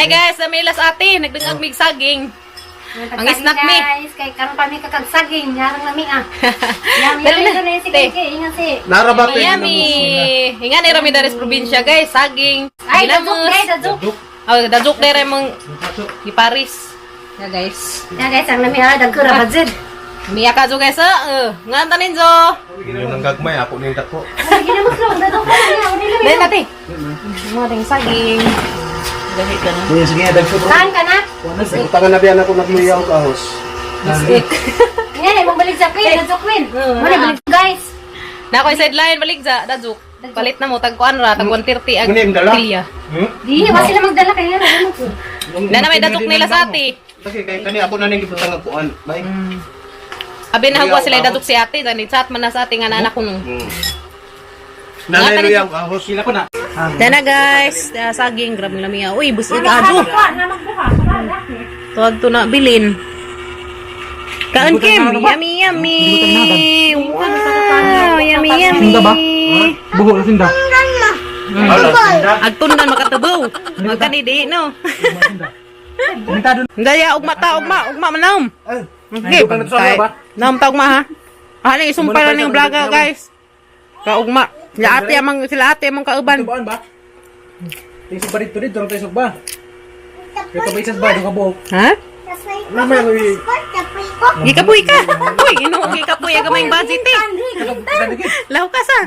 Hi guys, namilas ate, nagdungag mig saging. Ang snack mi. Guys, kay karon pa mi kakagsaging, yarang lami ah. Yami Dali yami na. na si Te. kay ingan si. Narabat Yummy. Hinga ni Rami Dares probinsya guys, saging. Ay, daduk Ginamos. guys, daduk. Oh, daduk dere mong di Paris. Ya guys. Ya guys, ang lami ah, dagko ra budget. Miya ka jo guys. Eh, ngan tanin jo. Yun ang gagmay, ako ning dako. Ay, ginamos lang, daduk ko niya, uni lami. Dali nate. Mga ting saging. Gahi ka na. Sige, sige, dagko bro. Saan ka na? Tangan na biyan ako nagluyaw kahos. Bisik. Yan, imong balik sa queen, daduk queen. Oo, Muna balik guys. Na ako sideline balik za daduk. Palit na mo tag kuan ra tag 130 ag Muna yung dala. pilya. Hmm? Di, wa sila magdala kay ano ko. Na na may daduk nila sa ate. Sige, kay kani ako na ning gibutang ang kuan. Bay. Abi na hagwa sila daduk si ate, dani chat man na sa ate nga na anak ko no. Nanay luyaw kahos. Sila ko na. Dana guys, saging grabe lami ah. Uy, busog adyo. Magbuka, Tuwag to na bilin. Kaon Kim, yummy yummy. Wow, yummy yummy. Sinda ba? Buho na sinda. Ala, sinda. Agtun na makatubaw. Magkani di no. Komentado. Daya ugma ta ugma, ugma manam. Okay, Ay, ba? Naam ta ugma ha. Ah, ning isumpay na ning vlogger guys. Kaugma. Sila ate amang sila ate amang kauban. Tubaan ba? Tisog ba dito dito? Tisog ba? Kaya ba isas ba? Doon ka buhok. Ha? Namay ko eh. Gikapoy ka. Uy, Ginoo gikapoy aga may budget eh. Law ka sa.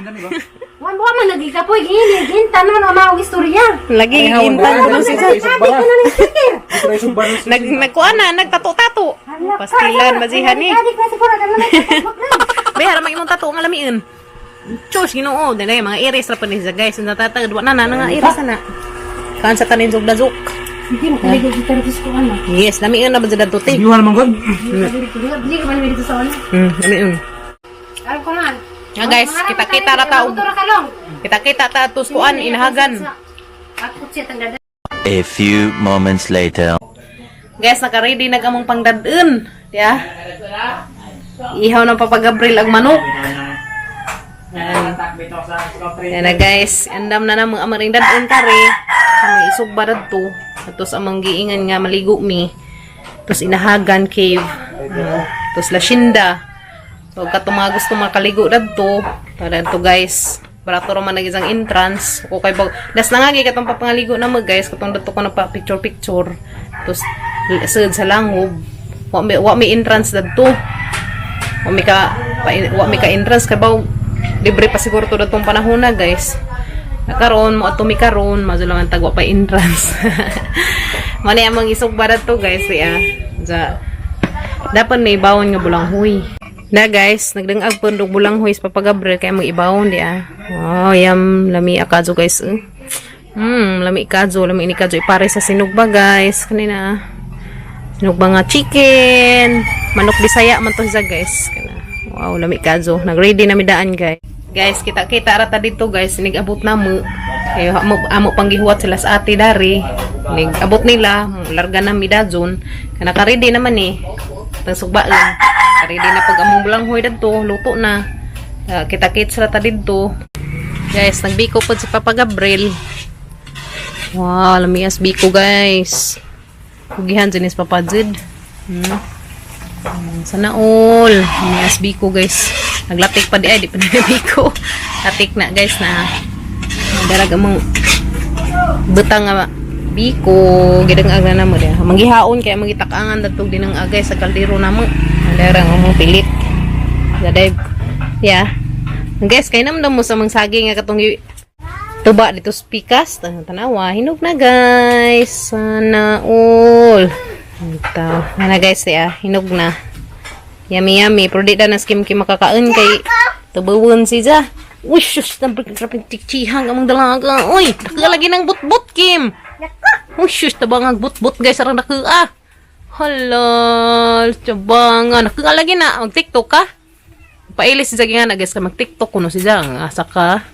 Wan buwa man nagikapoy gini, gintan man ang mga istorya. Lagi gintan ko nung sisa. Isog ba? Ano ni sticker? Isog ba? Nag nagkuan na, nagtato-tato. Pastilan mazihan ni. Adik na siguro kan na. Bay haramang imong tato nga lamiin. Chos Ginoo, dili mga iris ra pa ni siya guys. Natatag wa na na nga iris na. Kaan sa tanin zog dazok. Hindi mo kaligod dito sa kuan. Yes, lamiin na ba sa dadto te? Iwan naman god. Hindi ka man dito sa ano. Lamiin. Alam ko na. Nga guys, kita-kita ra ta og Motor ka long. kita-kita ta tus kuan inahagan. Ako siya tangdada. A few moments later. Guys, naka-ready nag among pangdadun. Ya. Ihaw ng Papa Gabriel ang manok. Yan. Yan na guys, andam na namang amaring dadun kare. May isugba dadto. Tapos amang giingan nga maligo mi. Tapos inahagan cave. Ano, tapos lashinda. So katong mga gusto makaligo dadto, para dadto guys. Barato ra man nag isang entrance. O kay bag das na nga gyud katong papangaligo na mo guys, katong dadto ko na pa picture picture. Tapos sud sa langob. Wa may entrance dadto. Wa mi ka entrance kay baw libre pa siguro to datong panahon na guys. Nakaroon mo ato mi karon mazo lang ang tagwa pa entrance. Mao ni among isugba dadto guys ya. Sa dapat may bawon nga bulanghoy. Na guys, nagdangag po og bulanghoy sa Papa Gabriel kay among ibawon di ah. Wow, yam lami akajo guys. Eh. Lami kajo, lami ni kajo ipare sa sinugba guys. Kanina. Sinugba nga chicken. Manok Bisaya man to siya guys. Kana. Wow, lami kajo. Nag-ready na mi daan guys. Guys, kita-kita ra ta dito guys. Nigabot na mo. Kay amo, amo panggihuwat sila sa ate dari. Nigabot nila, larga na mi dajon. Kana ka-ready naman eh. Tang sugbaan. Ka-ready na pag among bulanghoy dadto, luto na. Ah, kita-kits ra ta didto. Guys, nagbiko pod si Papa Gabriel. Wow, lamias biko guys. Kugihan dyan is Papa Jid. Sana all. Lamias biko guys. Naglatik pa di ay, di pa na biko. Latik na guys na. Darag among butang nga biko. Gidang aga na mo diya. Manggihaon kaya mangitakangan datog din ang agay sa kaldero na mo. Darang among pilit. Daday. Yeah. Guys, kay namdam mo sa mga saging nga katong tuba dito sa pikas. Tanawa, hinog na guys. Sana all. Ito. Ana guys, ya, hinog na. Yummy yummy. Pero di na skim kim makakaon kay tubuwon siya. Uy, sus, nabrik tikchihang among dalaga. Uy, daka lagi ng butbut, Kim. Uy, sus, tabang ang butbut guys, arang daka ah. Halal, tabang Naka lagi na, mag-TikTok ka. Pailis si Zagi nga na guys, ka mag-TikTok kuno si Zang. Asa ka.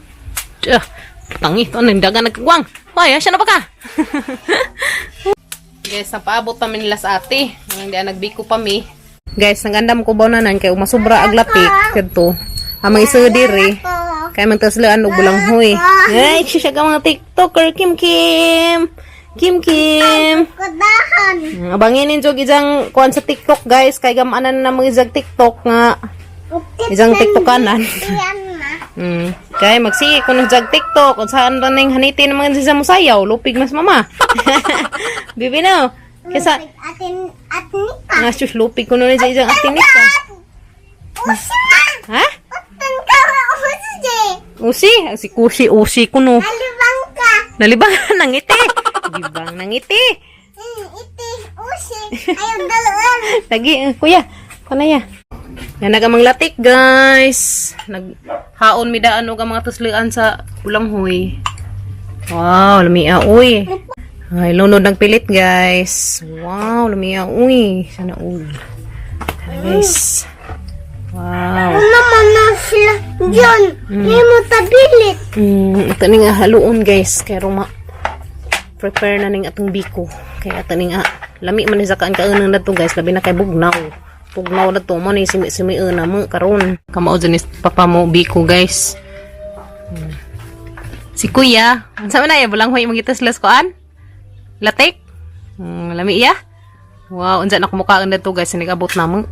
Tiyah, tangi, ano yung daga nagkagwang. Ay, siya na ba ka? Guys, napaabot pa mi nila sa ate. Nang di nagbiko pa mi. Guys, nagandam ko ba nanan kay umasubra ag lapik kadto. Amang isa diri. Kay man taslaan og bulanghoy. Ay, siya ka mga TikToker Kim Kim. Kim Kim. Kudahan. Abangin ninyo ijang kuan sa TikTok, guys, kay gamanan na mga ijang TikTok nga ijang TikTokanan. Yan na. Kay magsige kuno jag TikTok kung saan ra ning haniti ng mga sa musayaw, lupig mas mama. Bibi no. Kesa Atin, atin ka. nga sus lupig kuno ni sa ijang atinik ka. Usi na. Ha? Utan ka usi. Usi, ang si Kusi usi kuno. Alibang ka. Nalibang nang ngiti. Libang nang ngiti. Iti, usi. Ayaw dalaan. Lagi, kuya. Kunaya. Yan nagamang latik, guys. Naghaon mi daan og ang mga tuslian sa Ulanghoy. Wow, lumia uy. Ay, lunod ng pilit, guys. Wow, lumia uy. Sana all. Sana, guys. Wow. Ano naman na sila dyan? Hindi mo tabilit. Ito ni nga haluon, guys. Kaya ruma prepare na ning atong biko. Kaya ato ning lami man ni sa kaan kaunang na to, guys. Labi na kay bugnaw. Bugnaw na to mo ni simi-simi na mo karon. Kamao dyan ni papa mo biko, guys. Si kuya, unsa man na ya bulang hoy magitas las kuan? Latik? Lami iya. Wow, unsa na kumukaan na to, guys, nigabot na mo.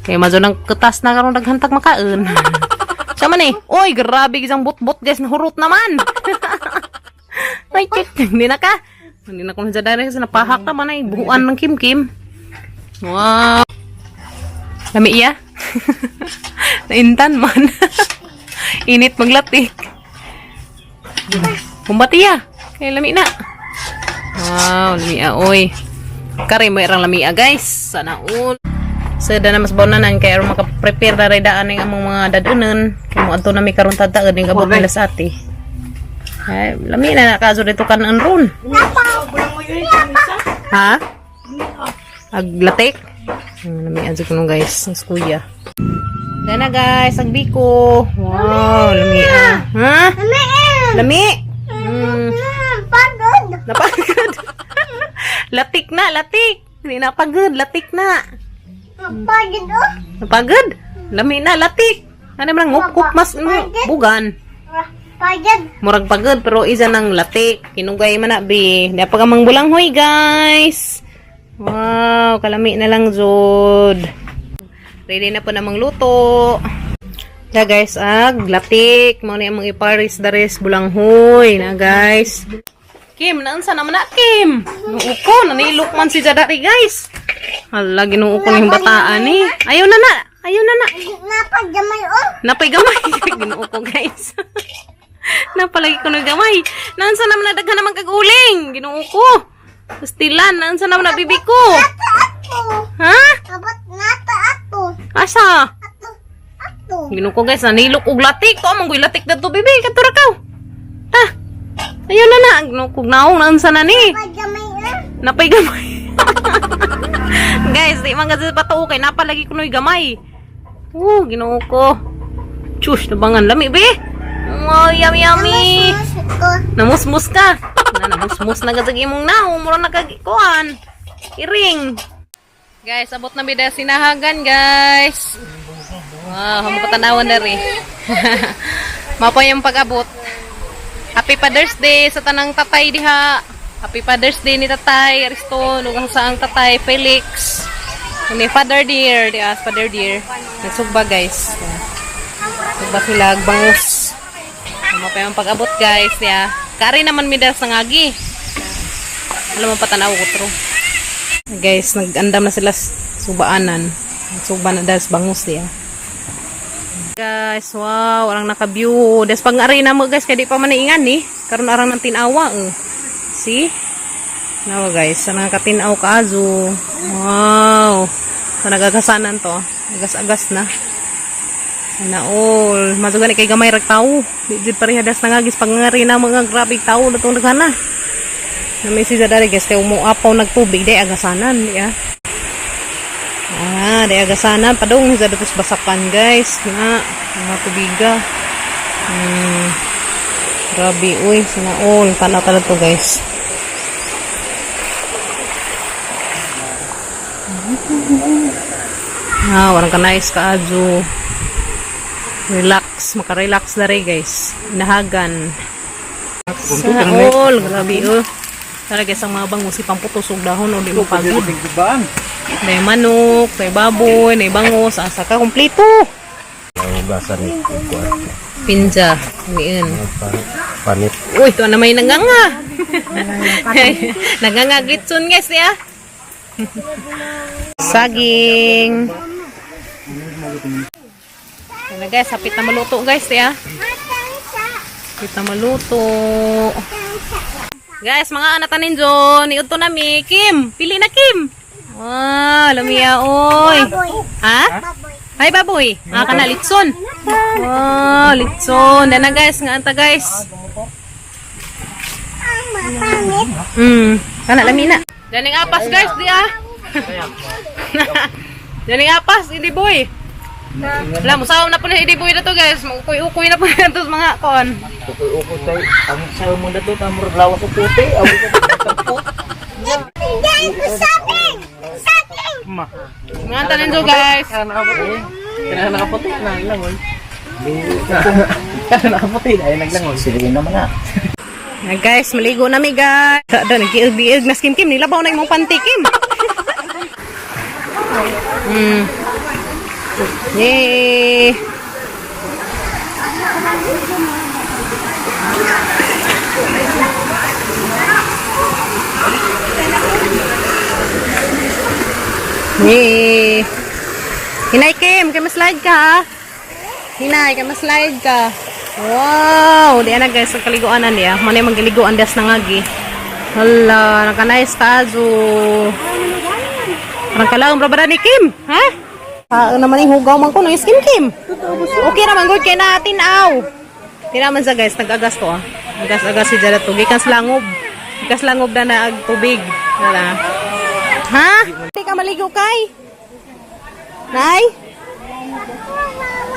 Kay mazo nang kutas na karon daghantag makaon. Siya man eh. Oy, grabe isang bot-bot, guys, nahurot naman. Ay, kik, hindi na ka. Hindi na ko na dyan kasi napahak naman ay buhuan ng kim-kim. Wow. Lami iya. Naintan man. Init maglatik. Kumbati ya. Kay lami na. Wow, lami oy. Kare mo irang lami guys. Sana all. So, da na mas baunanan kay aron maka-prepare na rin daan ang among mga dadunan. Kay mo adto na mi karon tataod ning abot nila sa ate. Ay, lami na nakaso dito kan ron. Ha? Aglatik? Lami adyo kuno, guys, ang kuya. Dana, guys, ang biko. Wow, lami ah. Ha? Lami. Lami. Pagod. Napagod. Latik na, latik. Hindi na pagod, latik na. Pagod oh. Napagod. Lami na, latik. Ano man ngup mas bugan. Pagod. Murag pagod pero isa nang latik. Kinugay man na bi. Di pa ka mangbulanghoy, guys. Wow, kalami na lang jud. Ready na po namang luto. Da guys, ag latik mao ni among iparis dares bulanghoy na, guys. Kim, naunsa naman na Kim? Ginoo ko, nanilok man si Jadari, guys. Hala, ginoo ko yung bataan eh. Ayaw na na, ayaw na na. Napagamay oh. Napay gamay. Ginoo ko, guys. Napalagi ko ng gamay. Naunsa naman na daghan naman kag-uling. Ginoo ko. Pastilan, naunsa naman na bibi ko. Ato ato. Ha? Abot nata ato. Asa? Ato. Ato. Ginoo ko, guys, nanilok og latik. To among latik na to, bibi. Katura ka. Ta. Ayaw na na. Ginoo ko naong naunsa na ni. Pagamay oh. Napay gamay. Guys, di man kasi patuo kay napalagi ko no'y gamay. Oh, ginoo ko. Tsush, nabangan lami be. Wow, yummy yummy. Musmus ko. Namusmus ka. Na namusmus na gazag imong naong mura na kag kuan. Iring. Guys, abot na bida sinahagan, guys. Wow, hamo patanawan na rin. Mapa yung pag-abot. Happy Father's Day sa tanang tatay diha. Happy Father's Day ni Tatay Ariston ug ang saang Tatay Felix. Ni Father Dear, di as Father Dear. Nagsugba, guys. Sugba sila ag bangus. Mapa pa yung pag-abot, guys, ya. Kari naman mi sa ngagi. Alam mo patanaw ko tro. Guys, nag-andam na sila subaanan. Sugba na dahil sa bangus diya. Guys, wow, walang naka-view. Des pag arena mo, guys, kay di pa man naingan ni. Karon arang ng tinawa eh. See? Nawa, guys, sa nakatinaw ka azo. Wow. Sa nagagasanan to. Agas-agas na. Sana all. Masugan ni kay gamay rag tao. Di jud pareha das nangagis pag arena mga grabe tao na tong daghana. Na may si Zadari, guys, kay umuapaw nagtubig di agasanan, di ah. Ah, di agasanan padung sa datos basakan, guys. Nga mga tubiga. Grabe uy, sana all tanaw talaga to, guys. Ah, warang ka nice ka adyo. Relax, maka-relax na rin, guys. Inahagan. Sana all, grabe oh. Tara guys, ang mga bangus ipamputos og dahon o di mo pagod. Baan. May manok, may baboy, may bangus, asa ka kompleto. Hugasan ni kuan. Pinja, miin. Panit. Uy, ito na may nanganga. Nanganga litson guys ya. Saging. Ayan na guys, hapit na maluto guys ya. Hapit na maluto. Guys, mga anak tanin dyan, iudto na mi. Kim, pili na Kim. Wow, lumiya oy. Ha? Ay, baboy. Ah, kana litson. Wow, litson. Dana guys, nga anta guys. Kana lami na. Daning apas guys, di ah. Daning apas, hindi boy. Wala, musaw na po na hindi boy na to guys. Ukoy-ukoy na po na to sa mga kon. Ukoy-ukoy tayo. Ang sayo mo na to, tamur lawas sa puti. Awi ka Ma. Mga tanin do guys. Kana nakaputi. Kana nakaputi na langoy. Kana nakaputi na naglangoy. Sige naman na. Na guys, maligo na mi guys. Da nag-iig na skim kim nilabaw na imong panty kim. Yay! Yay! Hinay Kim, kay slide ka ha. Hinay, kay slide ka. Wow, di na guys, ang kaliguan na niya. Manay magaliguan das na ngagi. Hala, naka-nice tazo. Parang kalaom ra ba ni Kim? Ha? Ah, naman yung hugaw man ko no, Kim Kim. Okay ra man good kay natin aw. Tinaman sa guys, nag-agas to ah. Agas-agas si Jared tubig kan langob. Gikan sa langob na naag tubig. Wala. Ha? Di ka maligo kay? Nay?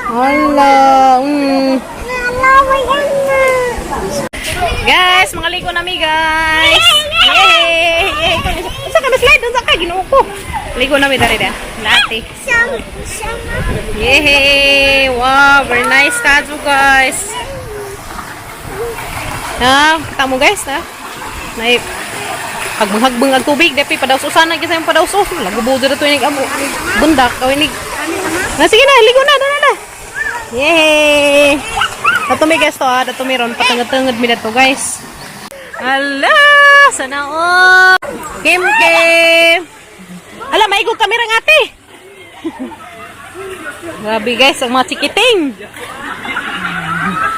Hala. Guys, mga ligo na mi guys. Yay! Yay! Unsa ka slide? Unsa ka Ginoo ko? Ligo na mi dali da. Latte. Yay! Wow, very nice kajo guys. Ah, kita mo guys ha. Nay hagbang-hagbang ang tubig dapi padaws-usan na kasi yung padaws-us. Lagubo dito inig amo. Bundak kawinig. Na sige na, ligo na, na na na. Yay! Dato mi guys to ah, dato mi ron patangad-tangad mi dato guys. Ala, sana all. Kim Kim. Ala, maigog kami rang ate. Grabe guys, ang mga chikiting.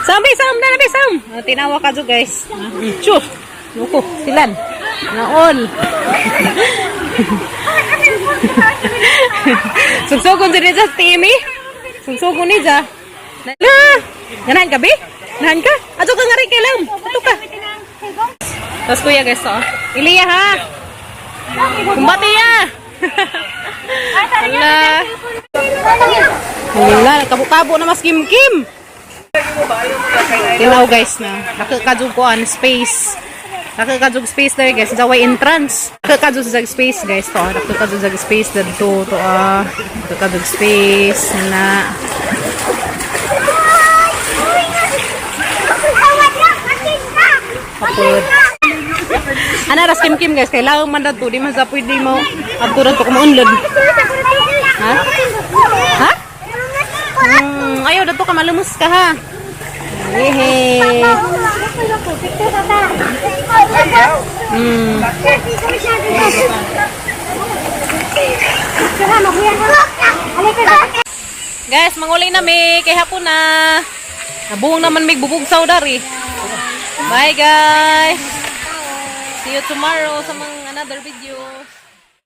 Sam, be, sam, na, be, sam. Ah, tinawa ka dyan, guys. Ah, Chuf. Nuko, silan. Naol. Sugsugon si Reza, Timmy. Sugsugon ni Ja. Na, ganahan ka, be? Ganahan ka? Ato ka nga rin kay Lam. Ato ka. Tapos kuya guys, oh. Iliya ha. Kumbati ya. Ala. Wala, kabo-kabo na mas kim-kim. Tinaw guys na. Nakakajug ko an space. Nakakajug space there guys. Sa way entrance. Nakakajug sa space guys to. Nakakajug sa space dadto to ah. Nakakajug space na. Kapod. Ana ras kim kim guys, kailangan man dadto di man sa pwede mo adto radto kumuunlod. Ha? Ha? Ayaw dadto ka malumos ka ha. Yehey. Guys, manguli na mi kay hapon na. Nabuong naman mig bubugsaw dari. Bye guys. See you tomorrow sa mga another videos.